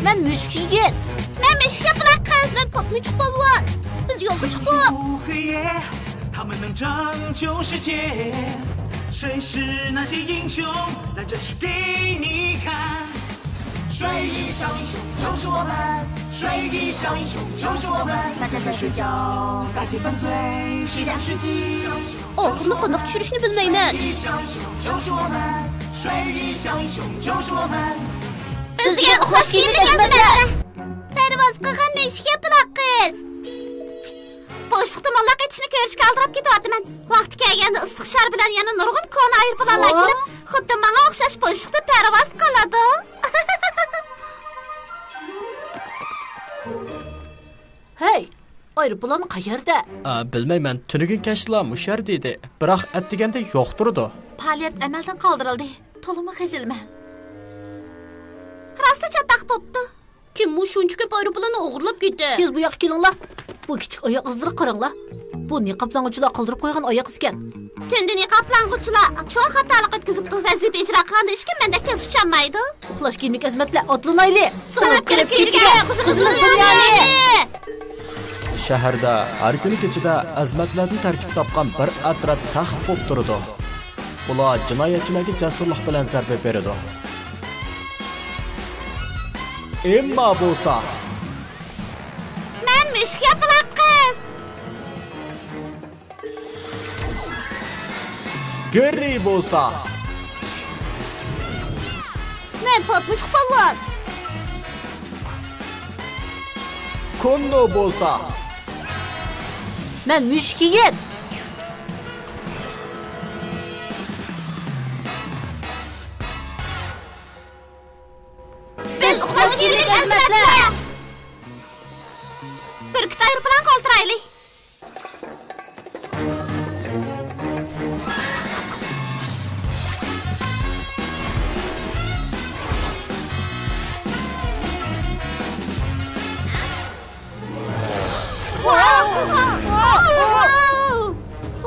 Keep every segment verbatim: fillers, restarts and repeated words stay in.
مەن مۈشۈك يىگىت. مەن مۈشۈك ياپىلاق قىز. مەن پاتمىچۇق پالۋان. بىز يولغا چىقتۇق. 他们能拯救世界，谁是那些英雄？来，展示给你看。水翼小英雄就是我们，水翼小英雄就是我们。大家在睡觉，赶紧犯罪，谁想世纪？ ئاخۇرىنى قانداق چۈشۈرۈشنى بىلمەيمەن. بىزگە ئۇخلاش كىيىمى ئەزمەتلەر. پەرۋاز قىلغان مۈشۈك ياپىلاق قىز. بوشلۇقتا موللاق ئېتىشنى كۆرۈشكە ئالدىراپ كېتىۋاتىمەن. ۋاقتى كەلگەندە ئىسسىق شار بىلەن يەنە نۇرغۇن كونا ئايروپىلانلار كېلىپ، خۇددى ماڭا ئوخشاش بوشلۇقتا پەرۋاز قىلىدۇ. ھەي، ئايروپىلان قەيەردە؟ ئا، بىلمەيمەن، تۈنۈگۈن كەچتىلا مۇشۇ يەردە ئىدى، بىراق ئەتىگەندە يوق تۇرىدۇ. پائالىيەت ئەمەلدىن قالدۇرۇلدى. تولىمۇ خىجىلمەن. راستلا چاتاق بوپتۇ. كىم ئۇ شۇنچە كۆپ ئايروپىلاننى ئوغرىلاپ كېتە؟ تېز بۇ ياققا كېلىڭلار. بۇ كىچىك ئاياق ئىزلىرىغا قاراڭلار. بۇ نىقابلانغۇچىلار قالدۇرۇپ قويغان ئاياق ئىزكەن. تۇندى نىقابلانغۇچىلار چوڭ خاتالىق ئۆتكۈزۈپتۇ، ۋەزىپە ئىجرا قىلغاندا ھېچكىم مەندەك تېز ئۇچالمايدۇ. ئۇخلاش كىيىملىك ئەزمەتلەر، ئاتلىنايلى! سىڭىپ كىرىپ كېچىگە قىزىمىز دۇنيانى! شەھەردە ھەر كۈنى كېچىدە ئەزمەتلەردىن تەركىب تاپقان بىر ئەترەت تەخت بولۇپ تۇرىدۇ. ئۇلار جىنايەتچىلەرگە جەسۇرلۇق بىلەن زەربە بېرىدۇ. ئېمما بولسا، مەن مۈشۈك ياپىلاق قىز. گېررى بولسا، مەن پاتمىچۇق پالۋان. كوننو بولسا، مەن مۈشۈك يىگىت. بىز ئۇخلاش كىيىملىك ئەزمەتلەر. بۈركۈت ئايروپىلان قالدۇرايلى.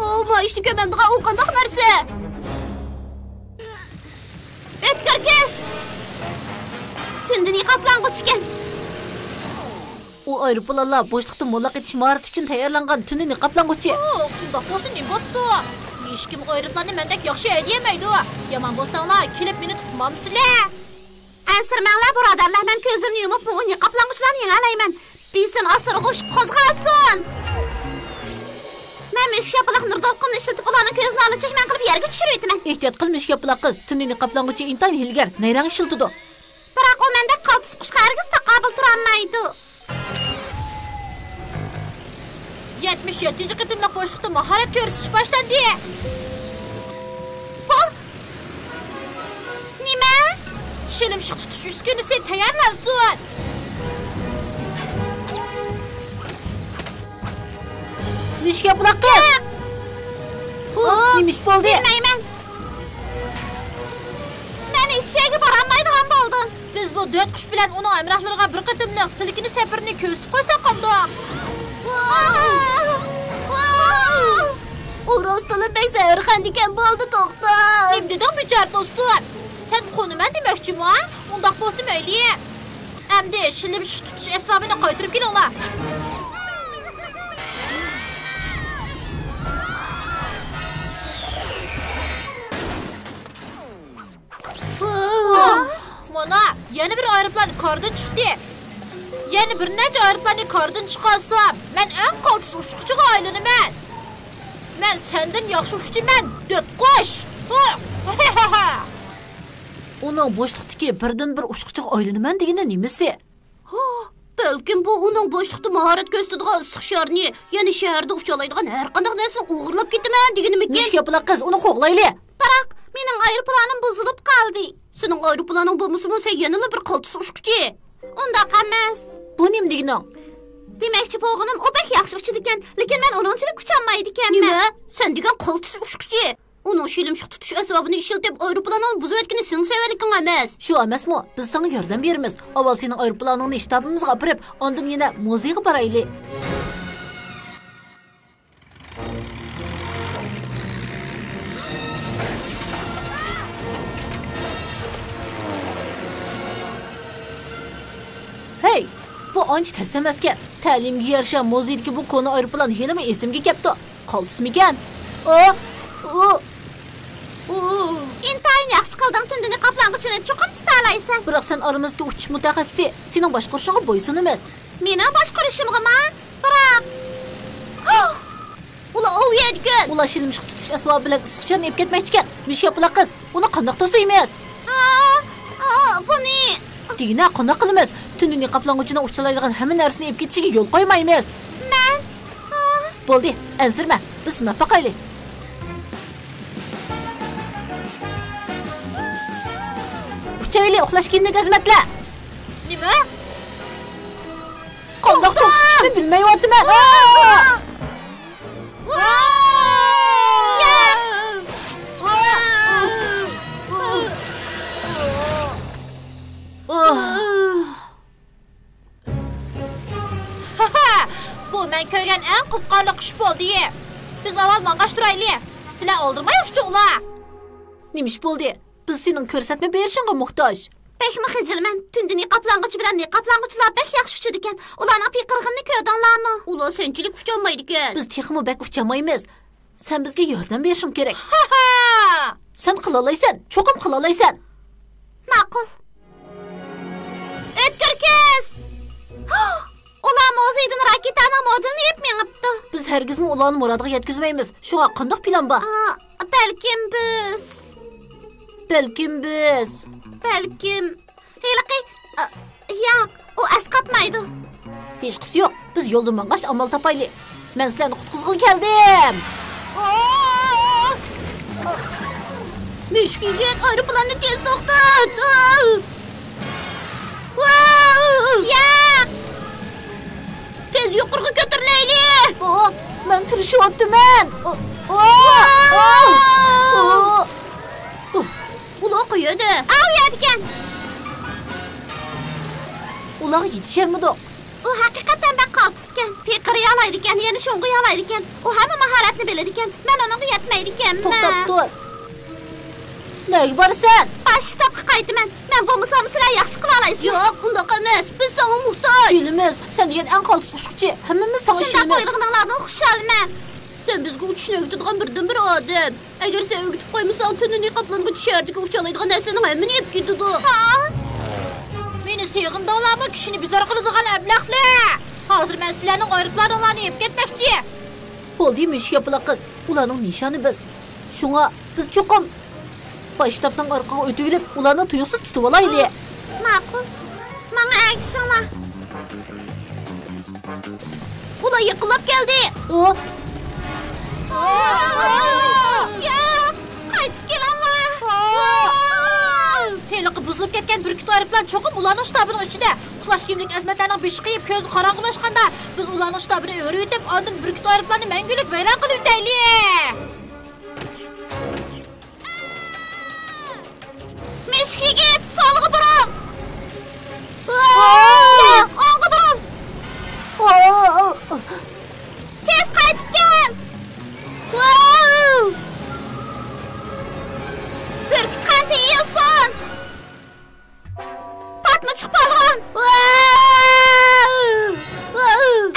ئاۋۇ، مايىشنى كۆمەمدىغان ئۇ قانداق نەرسە؟ ئۆتكۈر كۆز! تۈندە نىقابلانغۇچىكەن. ئۇ ئايروپىلانلار بوشلۇقتا موللاق ئېتىش ماھارىتى ئۈچۈن تەييارلانغان تۈندە نىقابلانغۇچى. ئۇنداق بولسا نېمە بوپتۇ؟ ھېچكىم ئايروپىلاننى مەندەك ياخشى ھەيدىيەلمەيدۇ. يامان بولساڭلار، كېلىپ مېنى تۇتۇپ مامسىلەر. ئەنسىرىمەڭلار، بۇرادەرلەر، مەن كۆزلىرىنى يۇمۇپ، بۇ نىقابلانغۇچىلارنى يېڭەلەيمەن. بېسىم ئاسرىغۇچ قوزغالسۇن! مەن مۈشۈك ياپىلاق نۇر دولقۇنىنى ئىشلىتىپ، ئۇلارنىڭ كۆزىنى ئالا چەكمەن قىلىپ يەرگە چۈشۈرۈۋېتىمەن. ئېھتىيات قىل، مۈشۈك ياپىلاق قىز. تۈندە نىقابلانغۇچى ئىنتايىن ھىيلىگەر، نەيرەڭ ئىشلىتىدۇ. بىراق ئۇ مەندەك قالتىس قۇشقا ھەرگىز تاقابىل تۇرالمايدۇ. يەتمىش يەتتىنچى قېتىملىق بوشلۇقتا ماھارەت كۆرسىتىش باشلاندى. بۇ نېمە؟ شىلىمشىق تۇتۇش ئۈسكۈنىسى تەييارلانسۇن. مۈشۈك ياپىلاق قىز! بۇ نېمە ئىش بولدى؟ بىلمەيمەن. مەن ھېچ يەرگە بارالمايدىغان بولدۇم. بىز بۇ دۆت قۇش بىلەن ئۇنىڭ ھەمراھلىرىغا بىر قېتىملىق سىلكىنىش سەپىرىنى كۆرسىتىپ قويساق قانداق؟ ئۇ راستلا بەك زەھەرخەندىكەن، بولدى، توختا. نېمە دېدىڭ، بىچارە دوستۇم؟ سەن قونىمەن دېمەكچىمۇ، ھە؟ ئۇنداق بولسا مەيلى. ئەمدى شىلىمشىق تۇتۇش ئەسۋابىنى قايتۇرۇپ كېلىڭلار. مانا، يەنە بىر ئايروپىلان كاردىن چىقتى. يەنە بىر نەچچە ئايروپىلاننى كاردىن چىقارسام، مەن ئەڭ قالتىس ئۇچقۇچىغا ئايلىنىمەن. مەن سەندىن ياخشى ئۇچقۇچىمەن، دۆت قۇش. ئۇنىڭ بوشلۇقتىكى بىردىنبىر ئۇچقۇچىغا ئايلىنىمەن دېگىنى نېمىسى؟ ھا، بەلكىم بۇ ئۇنىڭ بوشلۇقتا ماھارەت كۆرسىتىدىغان ئىسسىق شارنى، يەنى شەھەردە ئۇچالايدىغان ھەر قانداق نەرسىنى ئوغرىلاپ كېتىمەن دېگىنىمىكىن؟ مۈشۈك ياپىلاق قىز، ئۇنى قوغلايلى. بىراق، مېنىڭ ئايروپىلانىم بۇزۇلۇپ قالدى. سېنىڭ ئايروپىلانىڭ بولمىسىمۇ، سەن يەنىلا بىر قالتىس ئۇچقۇچى. ئۇنداق ئەمەس. بۇ نېمە دېگىنىڭ؟ دېمەكچى بولغىنىم، ئۇ بەك ياخشى ئۇچىدىكەن، لېكىن مەن ئۇنىڭچىلىك ئۇچالمايدىكەنمەن. نېمە؟ سەن دېگەن قالتىس ئۇچقۇچى؟ ئۇنىڭ شىلىمشىق تۇتۇش ئەسۋابىنى ئىشلىتىپ، ئايروپىلانىڭنى بۇزۇۋەتكىنى سېنىڭ سەۋەنلىكىڭ ئەمەس. شۇ ئەمەسمۇ؟ بىز ساڭا ياردەم بېرىمىز. ئاۋۋال سېنىڭ ئايروپىلانىڭنى شتابىمىزغا ئاپىرىپ، ئاندىن يەنە مۇزېيغا بارايلى. ئانچە تەس ئەمەسكەن. تەلىيىمگە يارىشا، مۇزېيدىكى بۇ كونا ئايروپىلان ھېلىمۇ ئېسىمگە كەپتۇ. قالتىسمىكەن؟ ئۇ، ئۇ، ئۇ. ئىنتايىن ياخشى قىلدىڭ، تۈندىنى قاپلانغۇچىنى چوقۇم تۇتالايسەن. بىراق سەن ئارىمىزدىكى ئۇچۇش مۇتەخەسسىسى، سېنىڭ باشقۇرۇشۇڭغا بويسۇنىمىز. مېنىڭ باشقۇرۇشۇمغىما؟ بىراق. ئۇلار ئوۋ يەيدىكەن. ئۇلار شىلىمشىق تۇتۇش ئەسۋابى بىلەن ئىسسىقچىلارنى ئېلىپ كەتمەكچىكەن. مۈشۈك ياپىلاق قىز، ئۇنى قانداق توسايمىز؟ ئا، ئا، بۇنى. دېگىنە، قانداق قىلىمىز؟ تۈندىنى قاپلانغۇچىنىڭ ئۇچالايدىغان ھەممە نەرسىنى ئېلىپ كېتىشىگە يول قويمايمىز. مەن. ئا. بولدى، ئەنسىرىمە، بىز سىناپ باقايلى. ئۇچايلى، ئۇخلاش كىيىملىك ئەزىمەتلەر. نېمە؟ قانداق توختىتىشنى بىلمەيۋاتىمەن. ھەھە، بۇ مەن كۆرگەن ئەڭ قىزىقارلىق ئىش بولدى. بىز ئاۋۋال ماڭغاچ تۇرايلى. سىلەر ئالدىرىماي ئۇچۇڭلار. نېمە ئىش بولدى؟ بىز سېنىڭ كۆرسەتمە بېرىشىڭغا موھتاج. بەكمۇ خىجىلمەن. تۈندە نىقابلانغۇچى بىلەن نىقابلانغۇچىلار بەك ياخشى ئۇچىدىكەن. ئۇلارنىڭ پىقىرىقىنى كۆردۈڭلارمۇ؟ ئۇلار سەنچىلىك ئۇچالمايدىكەن. بىز تېخىمۇ بەك ئۇچالمايمىز. سەن بىزگە ياردەم بېرىشىڭ كېرەك. ھا-ھا! سەن قىلالايسەن، چوقۇم قىلالايسەن. ماقۇل. ئۆتكۈر كۆز! ئۇلار مۇزېيدىن راكېتانىڭ مودېلىنى ئېلىپ مېڭىپتۇ. بىز ھەرگىزمۇ ئۇلارنى مۇرادىغا يەتكۈزمەيمىز. شۇڭا قانداق پىلان بار؟ ئا، بەلكىم بىز. بەلكىم بىز. بەلكىم ھېلىقى، ئا، ياق، ئۇ ئەسقاتمايدۇ. ھېچقىسى يوق، بىز يولدا ماڭغاچ ئامال تاپايلى. مەن سىلەرنى قۇتقۇزغىلى كەلدىم. مۈشۈك يىگىت، ئايروپىلاننى تېز توختات! ياق! تېز يۇقىرىغا كۆتۈرۈلەيلى! ئۇ، مەن تىرىشىۋاتىمەن! ئۇ، ئۇ، ئۇ، ئۇ. ئۇلار قەيەردە؟ ئاۋۇ يەردىكەن. ئۇلارغا يېتىشەلمىدۇق. ئۇ ھەقىقەتەن بەك قالتىسكەن. پىقىرىيالايدىكەن، يەنە شۇڭغۇيالايدىكەن. ئۇ ھەممە ماھارەتنى بىلىدىكەن. مەن ئۇنىڭغا يەتمەيدىكەنمەن. توختاپ تۇر. نەگە بارىسەن؟ باش شتابقا قايتىمەن. مەن بولمىسام سىلەر ياخشى قىلالايسىلەر. ياق، ئۇنداق ئەمەس. بىز ساڭا موھتاج. بىلىمىز. سەن دېگەن ئەڭ قالتىس ئۇچقۇچى. ھەممىمىز ساڭا ئىشىنىمىز. شۇنداق ئويلىغىنىڭلاردىن خۇشالمەن. سەن بىزگە ئۇچۇشنى ئۆگىتىدىغان بىردىنبىر ئادەم. ئەگەر سەن ئۆگىتىپ قويمىساڭ، تۈندە نىقابلانغۇچى شەھەردىكى ئۇچالايدىغان نەرسىلەرنىڭ ھەممىنى ئېلىپ كېتىدۇ. ھا؟ مېنى سېغىندىڭلارمۇ، كىشىنى بىزار قىلىدىغان ئەبلەخلەر؟ ھازىر مەن سىلەرنىڭ ئايروپىلانىڭلارنى ئېلىپ كەتمەكچى. بولدى، مۈشۈك ياپىلاق قىز. ئۇلارنىڭ نىشانى بىز. شۇڭا بىز چوقۇم باش شتابنىڭ ئارقىغا ئۆتۈۋېلىپ، ئۇلارنى تۇيۇقسىز تۇتۇۋالايلى. ماقۇل. ماڭا ئەگىشىڭلار. ئۇلار يېقىنلاپ كەلدى. ئۇ. ياق! قايتىپ كېلىڭلار! ھېلىقى بۇزۇلۇپ كەتكەن بۈركۈت ئايروپىلان چوقۇم ئۇلارنىڭ شتابىنىڭ ئىچىدە. ئۇخلاش كىيىملىك ئەزىمەتلەرنىڭ بېشى قېيىپ، كۆزى قاراڭغۇلاشقاندا، بىز ئۇلارنىڭ شتابىنى ئۆرۈۋېتىپ، ئاندىن بۈركۈت ئايروپىلاننى مەڭگۈلۈك ۋەيران قىلىۋېتەيلى! مۈشۈك يىگىت، سولغا بۇرۇل! ئوڭغا بۇرۇل! تېز قايتىپ كەل! بۈركۈت قانىتى يېيىلسۇن! پاتمىچۇق پالۋان!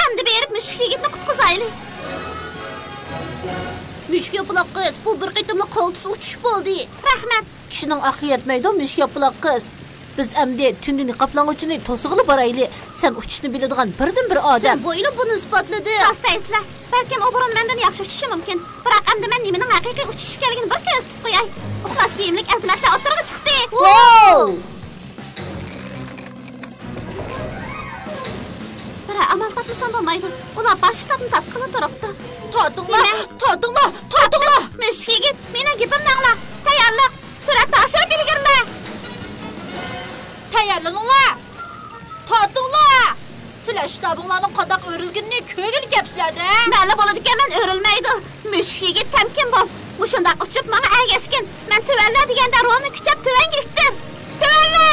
ئەمدى بېرىپ مۈشۈك يىگىتنى قۇتقۇزايلى. مۈشۈك ياپىلاق قىز، بۇ بىر قېتىملىق قالتىس ئۇچۇش بولدى. رەھمەت. كىشىنىڭ ئەقلى يەتمەيدۇ، مۈشۈك ياپىلاق قىز. بىز ئەمدى تۈندە نىقابلانغۇچىنى توسىغىلى بارايلى. سەن ئۇچۇشنى بىلىدىغان بىردىنبىر ئادەم. سەن بويىلا بۇنى ئىسپاتلىدىڭ. راست دەيسىلەر. بەلكىم ئۇ بۇرۇن مەندىن ياخشى ئۇچۇشى مۇمكىن. بىراق ئەمدى مەن نېمىنىڭ ھەقىقىي ئۇچۇش ئىكەنلىكىنى بىر كۆرسىتىپ قوياي. ئۇخلاش كىيىملىك ئەزىمەتلەر ئوتتۇرىغا چىقتى. ۋاۋ! بىرەر ئامال تاپمىسام بولمايدۇ. ئۇلار باش شتابنى تارتقىلى تۇرۇپتۇ. تارتىڭلار، نېمە؟ تارتىڭلار، تارتىڭلار! مۈشۈك يىگىت، مېنىڭ گېپىمنى ئاڭلا. تەييارلىق، سۈرئەتنى ئاشۇرۇپ ئىلگىرىلە! تەييارلىنىڭلار! تارتىڭلار! سىلەر شتابىڭلارنىڭ قانداق ئۆرۈلگىنىنى كۆرگىلى كەپسىلەر-دە! مەنلا بولىدىكەنمەن، ئۆرۈلمەيدۇ. مۈشۈك يىگىت، تەمكىن بول. مۇشۇنداق ئۇچۇپ ماڭا ئەگەشكىن. مەن تۆۋەنلە دېگەندە رولنى كۈچەپ تۆۋەنگە ئىتتىر. تۆۋەنلە!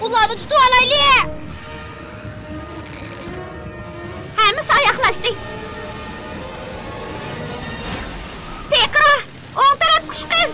ئۇلارنى تۇتۇۋالايلى! ھەممىسى ئاياغلاشتى. پىقىرا! ئوڭ تەرەپكە ئۇچقىن!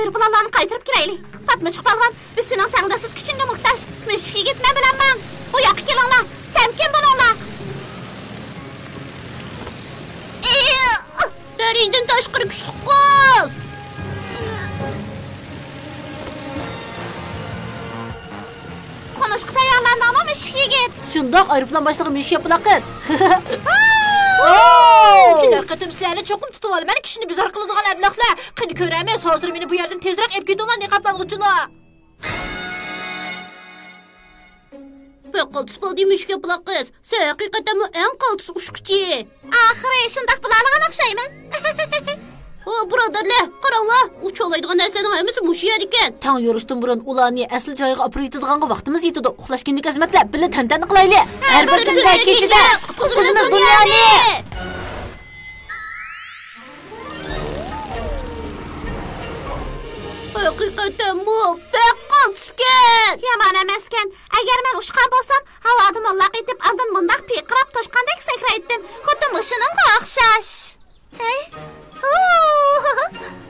ئايروپىلانلارنى قايتۇرۇپ كىرەيلى. پاتمىچۇق پالۋان، بىز سېنىڭ تەڭداشسىز كۈچۈڭگە موھتاج. مۈشۈك يىگىت، مەن بىلەن ماڭ. بۇ ياققا كېلىڭلار. تەمكىن بولۇڭلار. دەرىجىدىن تاشقىرى كۈچلۈك قول. قونۇشقا تەييارلاندىڭمۇ، مۈشۈك يىگىت؟ شۇنداق، ئايروپىلان باشلىقى مۈشۈك ياپىلاق قىز. كېلەر قېتىم سىلەرنى چوقۇم تۇتۇۋالىمەن، كىشىنى بىزار قىلىدىغان ئەبلەخلەر. قېنى كۆرەمىز، ھازىر مېنى بۇ يەردىن تېزرەك ئېلىپ كېتىڭلار، نىقابلانغۇچىلار. بەك قالتىس بولدى، مۈشۈك ياپىلاق قىز. سەن ھەقىقەتەنمۇ ئەڭ قالتىس ئۇچقۇچى. ئاخىرى شۇنداق بولالىغان ئوخشايمەن. ئو، بۇرادەرلەر، قاراڭلار، ئۇچالايدىغان نەرسىلەرنىڭ ھەممىسى مۇشۇ يەردىكەن. تاڭ يورۇشتىن بۇرۇن ئۇلارنى ئەسلى جايىغا ئاپىرىۋېتىدىغانغا ۋاقتىمىز يېتىدۇ. ئۇخلاش كۈنلۈك خىزمەتلەر، بىللە تەنتەنە قىلايلى. ھەر بىر كۈندە، كېچىدە قۇتقۇزىمىز دۇنيانى. ھەقىقەتەنمۇ بەك قالتىسكەن. يامان ئەمەسكەن. ئەگەر مەن ئۇچقان بولسام، ھاۋادا موللاق ئېتىپ، ئاندىن مۇنداق پىرقىراپ توشقاندەك سەكرەيتتىم. خۇددى مۇشۇنىڭغا ئوخشاش. ھەي؟ ھۇ!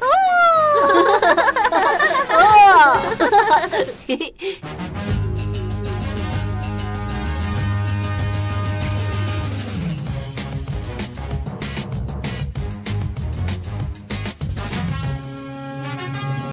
ھۇ!